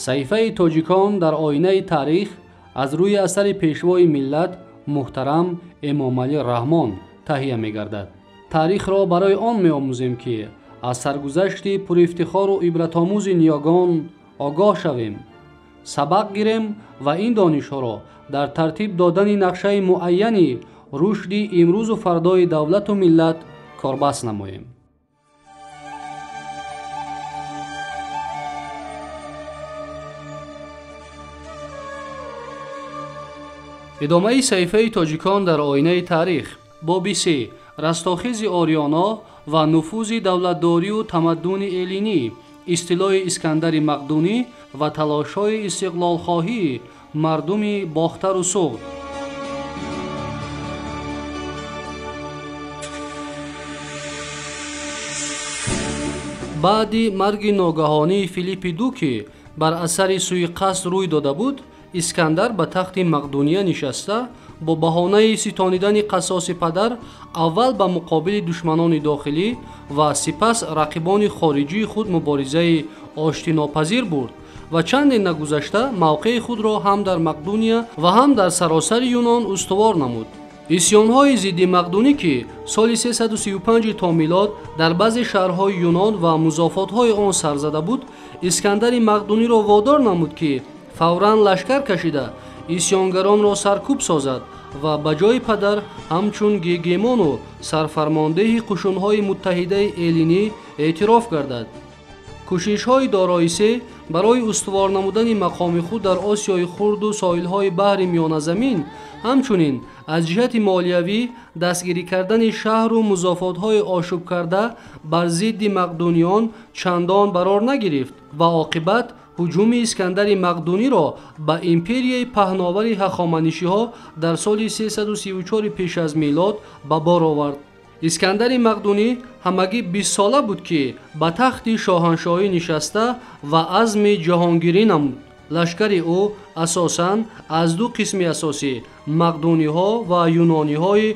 Саҳифаи тоҷикон дар оинаи таърих аз рӯи асари пешвои миллат муҳтарам Эмомалӣ Раҳмон таҳия мегардад. Таърихро барои он меомӯзем, ки аз саргузашти пурифтихору ибратомӯзи ниёгон огоҳ шавем, сабақ гирем ва ин донишҳоро дар тартиб додани нақшаи муайяни рушди имрӯзу фардои давлату миллат корбаст намоем. Идомаи саҳифаи тоҷикон дар оинаи таърих. Боби се: растохези ориёно ва нуфузи давлатдорию тамаддуни эллинӣ, истилои Искандари Мақдунӣ ва талошҳои истиқлолхоҳии мардуми Бохтару Суғд. Баъди марги ногаҳонии Филиппи Ду, ки бар асари суиқасд рӯй дода буд, Искандар ба тахти Мақдуния нишаста, бо баҳонаи ситонидани қасоси падар аввал ба муқобили душманони дохилӣ ва сипас рақибони хориҷии худ муборизаи оштинопазир бурд ва чанде нагузашта мавқеи худро ҳам дар Мақдуния ва ҳам дар саросари Юнон устувор намуд. Исёнҳои зидди мақдунӣ, ки соли 335 то милод дар баъзе шаҳрҳои Юнон ва музофотҳои он сар зада буд, Искандари Мақдуниро водор намуд, ки фавран лашкар кашида исёнгаронро саркӯб созад ва ба ҷои падар ҳамчун гегемону сарфармондеҳи қушунҳои муттаҳидаи эллинӣ эътироф гардад. Кӯшишҳои Дорои Се барои устувор намудани мақоми худ дар Осиёи хурду соҳилҳои баҳри Миёназамин, ҳамчунин аз ҷиҳати молиявӣ дастгирӣ кардани шаҳру музофотҳои ошӯбкарда бар зидди мақдуниён чандон барор нагирифт ва оқибат ҳуҷуми Искандари Мақдуниро ба империяи паҳновари ҳахоманишиҳо дар соли 334 пеш аз милод ба бор овард. Искандари Мақдунӣ ҳамагӣ 20сола буд, ки ба тахти шоҳаншоҳӣ нишаста ва азми ҷаҳонгирӣ намуд. Лашкари ӯ асосан аз ду қисми асосӣ мақдуниҳо ва юнониҳои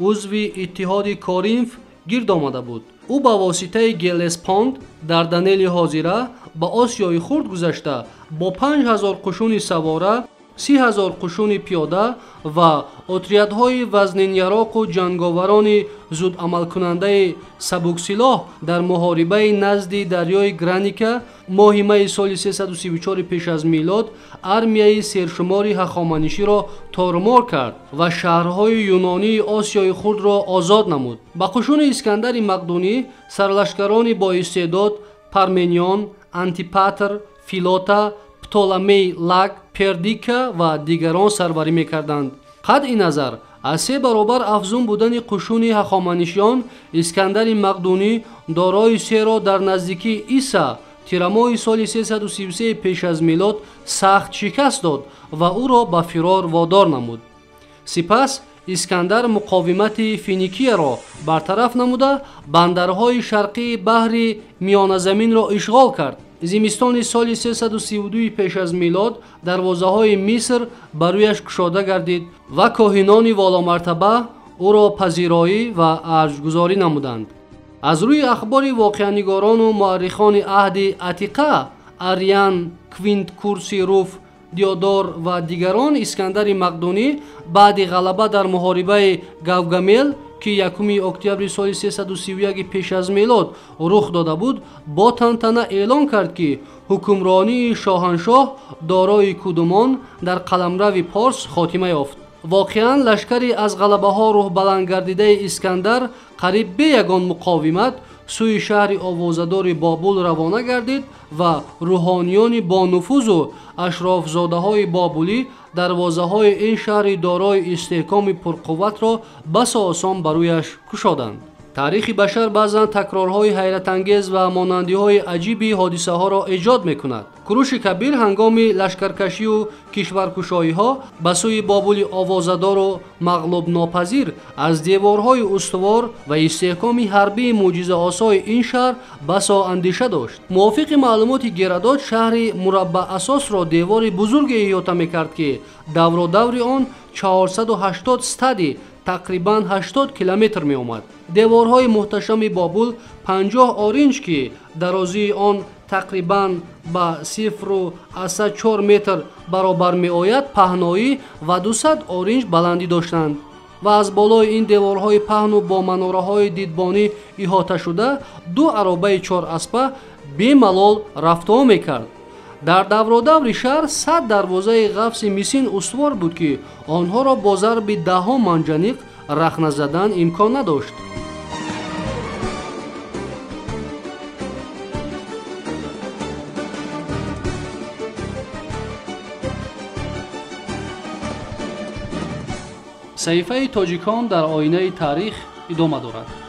узви иттиҳоди Коринф гирд омада буд. Ӯ ба воситаи Геллеспонд дар Данели ҳозира ба Осиёи хурд гузашта бо 5000 қушуни савора, 30 000 қушуни пиёда ва отрядҳои вазниняроқу ҷанговарони зудамалкунандаи сабуксилоҳ дар муҳорибаи назди дарёи Граника моҳи майи соли 334 пеш аз милод армияи сершумори ҳахоманиширо тормор кард ва шаҳрҳои юнонии Осиёи хурдро озод намуд. Ба қушуни Искандари Мақдунӣ сарлашкарони боистеъдод Парменион, Антипатр, Филота, Птоломей Лаг, Пердика ва дигарон сарварӣ мекарданд. Қатъи назар аз се баробар афзун будани қушуни ҳахоманишиён, Искандари Мақдунӣ Дорои Серо дар наздикии Иса тирамоҳи соли 333 пеш аз милод сахт шикаст дод ва ӯро ба фирор водор намуд. Сипас Искандар муқовимати Финикияро бартараф намуда, бандарҳои шарқии баҳри Миёназаминро ишғол кард. Зимистони соли 332 пеш аз милод дарвозаҳои Миср ба рӯяш кушода гардид ва коҳинони воломартаба ӯро пазироӣ ва арҷгузорӣ намуданд. Аз рӯи ахбори воқеанигорону муаррихони аҳди Атиқа, Ариан, Квинт Курси Руф, Диодор ва дигарон, Искандари Мақдунӣ баъди ғалаба дар муҳорибаи Гавгамел, ки 1 октябри соли 331 пеш аз милод рух дода буд, бо тантана эълон кард, ки ҳукмронии шоҳаншоҳ Дорои Кудумон дар қаламрави Порс хотима ёфт. Воқеан, лашкари аз ғалабаҳо рӯҳбаланд гардидаи Искандар қариб бе ягон муқовимат сӯи шаҳри овозадори Бобул равона гардид ва рӯҳониёни бонуфузу ашрофзодаҳои бобулӣ дарвозаҳои ин шаҳри дорои истеҳкоми пурқувватро басо осон ба рӯяш кушоданд. Таърихи башар баъзан такрорҳои ҳайратангез ва монандиҳои аҷиби ҳодисаҳоро эҷод мекунад. Куруши Кабир ҳангоми лашкаркашию кишваркушоиҳо ба сӯи Бобули овозадору мағлубнопазир аз деворҳои устувор ва истеҳкоми ҳарбии мӯъҷизаосои ин шаҳр басо андеша дошт. Мувофиқи маълумоти Геродот, шаҳри мураббаасосро девори бузурге иҳота мекард, ки давродаври он 480 стади тақрибан 80 километр меомад. Деворҳои муҳташами Бобул 50 оринҷ, ки дарозии он тақрибан ба 0,4 метр баробар меояд, паҳноӣ ва 200 оринҷ баландӣ доштанд ва аз болои ин деворҳои паҳну бо манораҳои дидбонӣ иҳоташуда ду аробаи чораспа бемалол рафтуо мекард. Дар давродаври шаҳр 100 дарвозаи ғафси мисин устувор буд, ки онҳоро бо зарби даҳҳо манҷаниқ рахна задан имкон надошт. Саҳифаи тоҷикон дар оинаи таърих идома дорад.